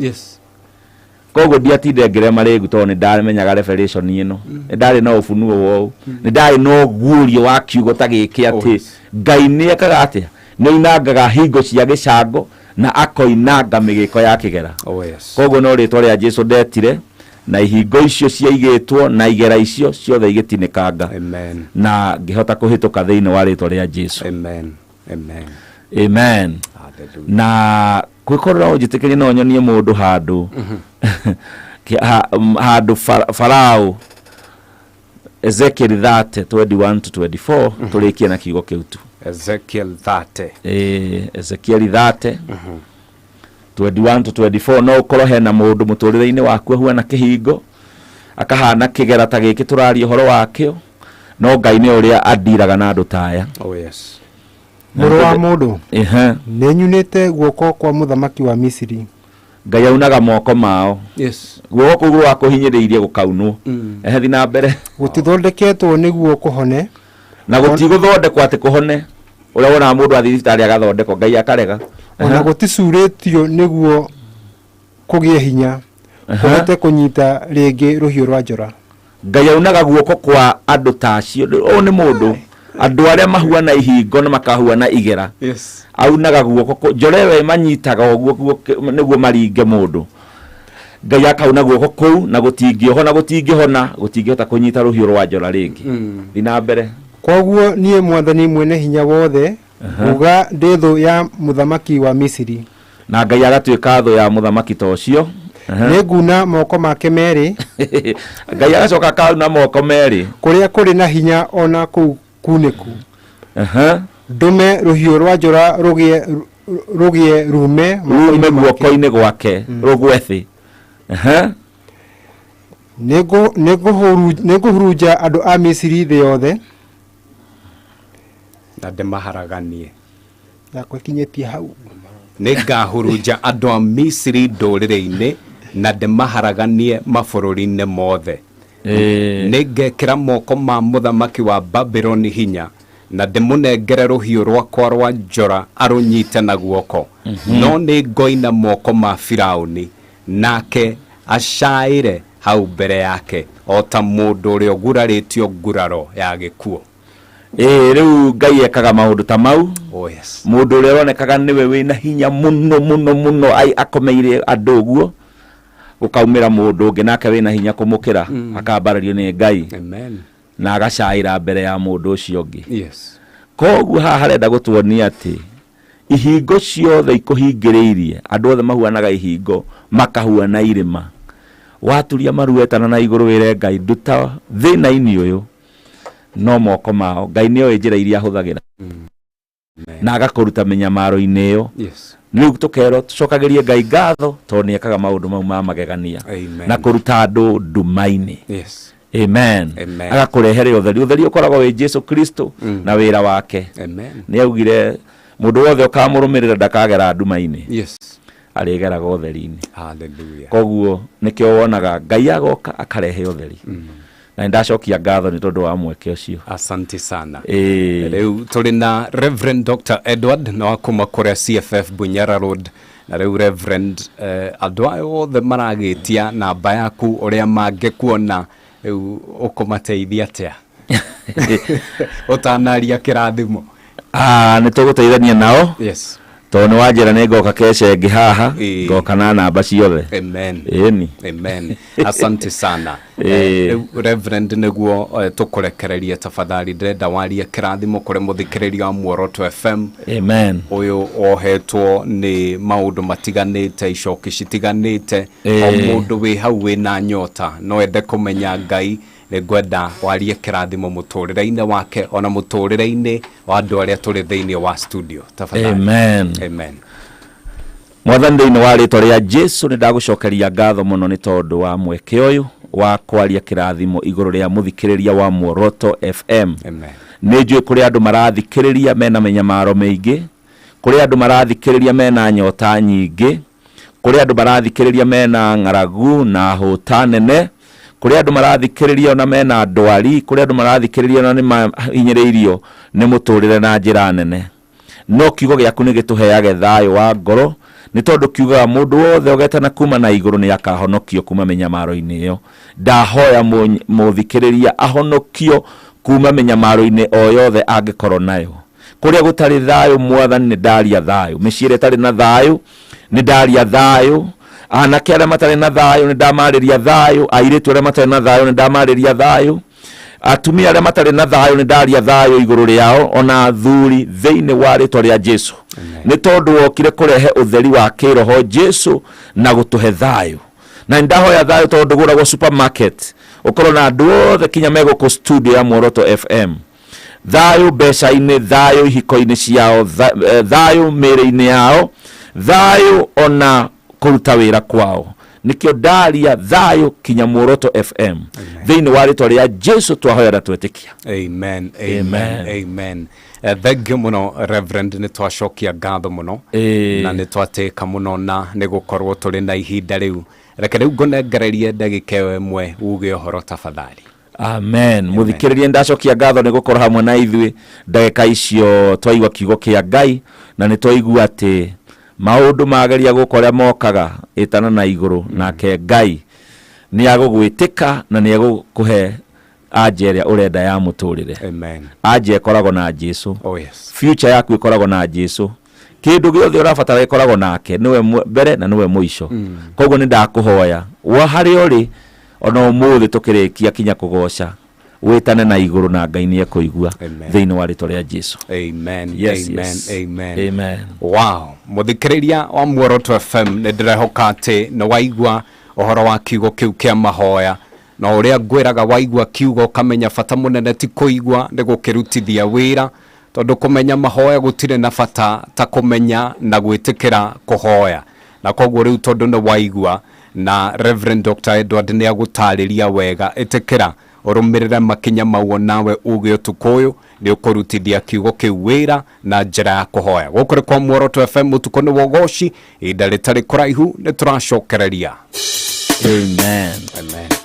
[SPEAKER 1] Koguo ndiatinde ngĩrema rĩgu, tondũ nĩ ndamenyaga revelation ĩno, nĩ ndarĩ na ũbunuo wa ũũ, nĩ ndarĩ na ũguũrio wa kiugo ta gĩkĩ atĩ Ngai nĩ ekaga atĩa, nĩ oinangaga hingo cia gĩcango na akoinanga mĩgĩko ya kĩgera.
[SPEAKER 2] Oh yes.
[SPEAKER 1] Koguo no rĩtwa rĩa Jesu ndetire, na ihingo icio ciaigĩtwo na igera icio ciothe igĩtinĩkanga.
[SPEAKER 2] Amen.
[SPEAKER 1] Na ngĩhota kũhĩtũka thĩinĩ wa rĩtwa rĩa Jesu.
[SPEAKER 2] Amen. Amen.
[SPEAKER 1] Amen.
[SPEAKER 2] Hallelujah.
[SPEAKER 1] Na kwĩkorwo no ũnjĩtĩkĩrie no nyonie mũndũ handũ handũ Farao, Ezekiel 30 21 to 24, tũrĩkie na kiugo kĩu tu.
[SPEAKER 2] Ezekiel 30.
[SPEAKER 1] Ezekiel 30 21 to 24. No ũkorwo hena mũndũ mũtũrĩre-inĩ waku ahuana kĩhingo, akahana kĩgera ta gĩkĩ tũraria ũhoro wakĩo, no Ngai nĩ ũrĩa andiraga na andũ ta aya.
[SPEAKER 2] Oh yes.
[SPEAKER 3] Mũrũ wa mũndũ, nĩ nyunĩte guoko kwa mũthamaki wa Misiri.
[SPEAKER 1] Ngai aunaga moko mao. Guoko kũu gwa kũhinyĩrĩirie gũkaunwo. Ehe, thiĩ na mbere.
[SPEAKER 3] Gũtithondeketwo nĩguo kũhone.
[SPEAKER 1] Na gũtigũthondekwo atĩ kũhone, ũrĩa wonaga mũndũ athiĩ thibitarĩ agathondekwo, Ngai akarega.
[SPEAKER 3] Ona gũticurĩtio nĩguo kũgĩe hinya, kũhote kũnyita rĩngĩ rũhiũ rwa njora.
[SPEAKER 1] Ngai aunaga guoko kwa andũ ta acio. Ũyũ nĩ mũndũ, andũ arĩa mahuana ihingo na makahuana igera. Aunaga guoko, njora ĩyo ĩmanyitaga ũguo nĩguo maringe mũndũ. Ngai akauna guoko kũu, na gũtingĩohona, gũtingĩhona, gũtingĩhota kũnyita rũhiũ rwa njora rĩngĩ. Thiĩ na mbere.
[SPEAKER 3] Koguo niĩ Mwathani Mwene Hinya Wothe nguga ndĩ thũ ya mũthamaki wa Misiri.
[SPEAKER 1] Na Ngai agatuĩka thũ ya mũthamaki ta ũcio.
[SPEAKER 3] Nĩ nguna moko make merĩ.
[SPEAKER 1] Ngai agacoka akauna moko merĩ.
[SPEAKER 3] Kũrĩa kũrĩ na hinya o na kũu kunĩku. Ndũme rũhiũ rwa njora rũgĩe rũgĩe rume
[SPEAKER 1] rume
[SPEAKER 3] moko-inĩ make.
[SPEAKER 1] Guoko-inĩ gwake rũgwe thĩ.
[SPEAKER 3] Nĩngũhurunja andũ a Misiri thĩ yothe.
[SPEAKER 2] Na ndĩmaharaganie.
[SPEAKER 3] Yakwa ĩkinyĩtie hau.
[SPEAKER 2] Nĩ ngahurunja andũ a Misiri ndũrĩrĩ-inĩ na ndĩmaharaganie mabũrũri-inĩ mothe. Nĩ ngekĩra moko ma mũthamaki wa Babuloni hinya na ndĩmũnengere rũhiũ rwakwa rwa njora arũnyite na guoko, no nĩ ngoina moko ma Firaũni, nake acaĩre hau mbere yake o ta mũndũ ũrĩa ũgurarĩtio nguraro ya gĩkuũ.
[SPEAKER 1] Ĩĩ, rĩu Ngai ekaga maũndũ ta mau.
[SPEAKER 2] Oh yes.
[SPEAKER 1] Mũndũ ũrĩa ũronekaga nĩwe wĩna hinya mũno mũno mũno, akomeire andũ ũguo, gũkaumĩra mũndũ ũngĩ nake wĩna hinya kũmũkĩra, akambarario nĩ Ngai.
[SPEAKER 2] Amen.
[SPEAKER 1] Na agacaĩra mbere ya mũndũ ũcio ũngĩ.
[SPEAKER 2] Koguo
[SPEAKER 1] haha harenda gũtuonia atĩ ihingo ciothe ikũhingĩrĩirie, andũ othe mahuanaga ihingo makahuana irĩma. Waturia maru wetana na igũrũ wĩre Ngai, nduta thĩna-inĩ ũyũ, no moko mao Ngai nĩ oĩ njĩra iria ahũthagĩra na agakũruta mĩnyamaro-inĩ ĩyo. Rĩu tũkerwo tũcokagĩrie Ngai ngatho tondũ nĩ ekaga maũndũ mau ma magegania.
[SPEAKER 2] Amen.
[SPEAKER 1] Na kũruta andũ nduma-inĩ. Amen.
[SPEAKER 2] Amen.
[SPEAKER 1] Agakũrehere ũtheri. Ũtheri ũkoragwo wĩ Jesu Kristo na wĩra wake.
[SPEAKER 2] Amen.
[SPEAKER 1] Nĩ augire mũndũ wothe ũkamũrũmĩrĩra ndakagera nduma-inĩ, arĩgeraga ũtheri-inĩ.
[SPEAKER 2] Hallelujah.
[SPEAKER 1] Koguo nĩkĩo wonaga Ngai agoka akarehe ũtheri, na nĩ ndacokia ngatho nĩ tondũ wa mweke ũcio.
[SPEAKER 2] Asante sana.
[SPEAKER 1] Ĩĩ.
[SPEAKER 2] Rĩu tũrĩ na Reverend Dr. Edward na wa kuma kũrĩa CFF Bunyara Road. Na rĩu Reverend, andũ aya othe maragĩtia namba yaku ũrĩa mangĩkuona, rĩu ũkũmateithia atĩa ũtanaria kĩrathimo?
[SPEAKER 1] Ah, nĩ tũgũteithania nao. Tondũ nĩ wanjĩra nĩ ngoka keca ĩngĩ haha. Ngoka na namba ciothe.
[SPEAKER 2] Amen.
[SPEAKER 1] Ĩni.
[SPEAKER 2] Amen, asante sana. Rĩu Reverend, nĩguo tũkũrekererie, tafadhali ndĩrenda warie kĩrathimo kũrĩ mũthikĩrĩria wa Muoroto FM.
[SPEAKER 1] Amen.
[SPEAKER 2] Ũyũ wohetwo nĩ maũndũ matiganĩte, icoki citiganĩte, o mũndũ wĩ hau wĩna nyota no ende kũmenya Ngai, nĩ ngwenda warie kĩrathimo mũtũrĩre-inĩ wake ona mũtũrĩre-inĩ wa andũ arĩa tũrĩ thĩinĩ wa studio, tafadhali.
[SPEAKER 1] Amen.
[SPEAKER 2] Amen.
[SPEAKER 1] Mwathani, thĩinĩ wa rĩtwa rĩa Jesu, nĩ ndagũcokeria ngatho mũno nĩ tondũ wa mweke ũyũ wa kwaria kĩrathimo igũrũ rĩa mũthikĩrĩria wa Muoroto FM.
[SPEAKER 2] Amen.
[SPEAKER 1] Nĩ njũĩ kũrĩ andũ marathikĩrĩria mena mĩnyamaro mĩingĩ, kũrĩ andũ marathikĩrĩria mena nyota nyingĩ, kũrĩ andũ marathikĩrĩria mena ng'aragu na hũta nene, kũrĩ andũ marathikĩrĩria ona mena ndwari, kũrĩ andũ marathikĩrĩria ona nĩ mahinyĩrĩirio nĩ mũtũrĩre na njĩra nene. No kiugo gĩaku nĩ gĩtũheage thayũ wa ngoro, nĩ tondũ kiugaga mũndũ wothe ũgetana kuma na igũrũ nĩ akahonokio kuma mĩnyamaro-inĩ ĩyo. Ndahoya mũthikĩrĩria ahonokio kuma mĩnyamaro-inĩ o yothe angĩkorwo nayo. Kũrĩa gũtarĩ thayũ, Mwathani, nĩ ndaria thayũ. Mĩciĩ ĩrĩa ĩtarĩ na thayũ, nĩ ndaria thayũ. Anake arĩa matarĩ na thayũ, nĩ ndamarĩria thayũ. Airĩtu arĩa matarĩ na thayũ, nĩ ndamarĩria thayũ. Atumia arĩa matarĩ na thayũ, nĩ ndaria thayũ igũrũ rĩao, ona athuri, thĩinĩ wa rĩtwa rĩa Jesu, nĩ tondũ wokire kũrehe ũtheri wa kĩroho, Jesu, na gũtũhe thayũ. Na nĩ ndahoya thayũ, tondũ ndũgũragwo supermarket, ũkorwo na andũ othe kinya megũkũ studio ya Muoroto FM. Thayũ mbeca-inĩ, thayũ ihiko-inĩ ciao, thayũ mĩĩrĩ-inĩ yao, thayũ ona kũruta wĩra kwao. Nĩkĩo ndaria thayũ kinya Muoroto FM, thĩinĩ wa rĩtwa rĩa Jesu twahoya na twetĩkia.
[SPEAKER 2] Amen, amen.
[SPEAKER 1] Amen.
[SPEAKER 2] Amen. Thank you mũno Reverend, nĩ twacokia ngatho mũno. Na nĩ twatĩka mũno na nĩ gũkorwo tũrĩ na ihinda rĩu. Reke rĩu ngũnengererie ndagĩka ĩyo ĩmwe uge ũhoro, tafadhali.
[SPEAKER 1] Amen. Mũthikĩrĩrie, ndacokia ngatho nĩ gũkorwo hamwe na ithuĩ ndagĩka icio twaigua kiugo kĩa Ngai, na nĩ twaigua atĩ maũndũ mageria gũka ũrĩa mokaga, ĩtana na igũrũ, nake Ngai nĩ agũgwĩtĩka na nĩ egũkũhe anja ĩrĩa ũrenda ya mũtũrĩre.
[SPEAKER 2] Amen.
[SPEAKER 1] Anja ĩkoragwo na Jesu.
[SPEAKER 2] Oh yes.
[SPEAKER 1] Future yaku ĩkoragwo na Jesu. Kĩndũ gĩothe ũrabatara gĩkoragwo nake, nĩwe mbere na nĩwe mũico. Koguo nĩ ndakũhoya wa harĩa ũrĩ ona ũmũthĩ tũkĩrĩkia kinya kũgoca, wĩtane na igũrũ na Ngai nĩ ekũigua.
[SPEAKER 2] Amen.
[SPEAKER 1] Thĩinĩ wa rĩtwa rĩa Jesu.
[SPEAKER 2] Amen.
[SPEAKER 1] Yes.
[SPEAKER 2] Amen. Amen.
[SPEAKER 1] Amen.
[SPEAKER 2] Wow, mũthikĩrĩria wa Muoroto FM, nĩ ndĩrehoka atĩ nĩ waigua. Ũhoro wa kiugo kĩu kĩa mahoya na ũrĩa ngwĩraga, waigua kiugo ũkamenya bata mũnene ti kũigua, nĩ gũkĩrutithia wĩra, tondũ kũmenya mahoya gũtirĩ na bata ta kũmenya na gwĩtĩkĩra kũhoya. Na koguo rĩu tondũ nĩ waigua na Reverend Dr. Edward nĩ agũtarĩria wega, ĩtĩkĩra ũrũmĩrĩre makinya mau, nawe uge ũtukũ ũyũ nĩ ũkũrutithia kiugo kĩu wĩra na njĩra ya kũhoya. Gũkũ nĩ kwa Muoroto FM, mũtukũ nĩ wogoci, ihinda rĩtarĩ kũraihu nĩ tũracokereria.
[SPEAKER 1] Amen.
[SPEAKER 2] Amen.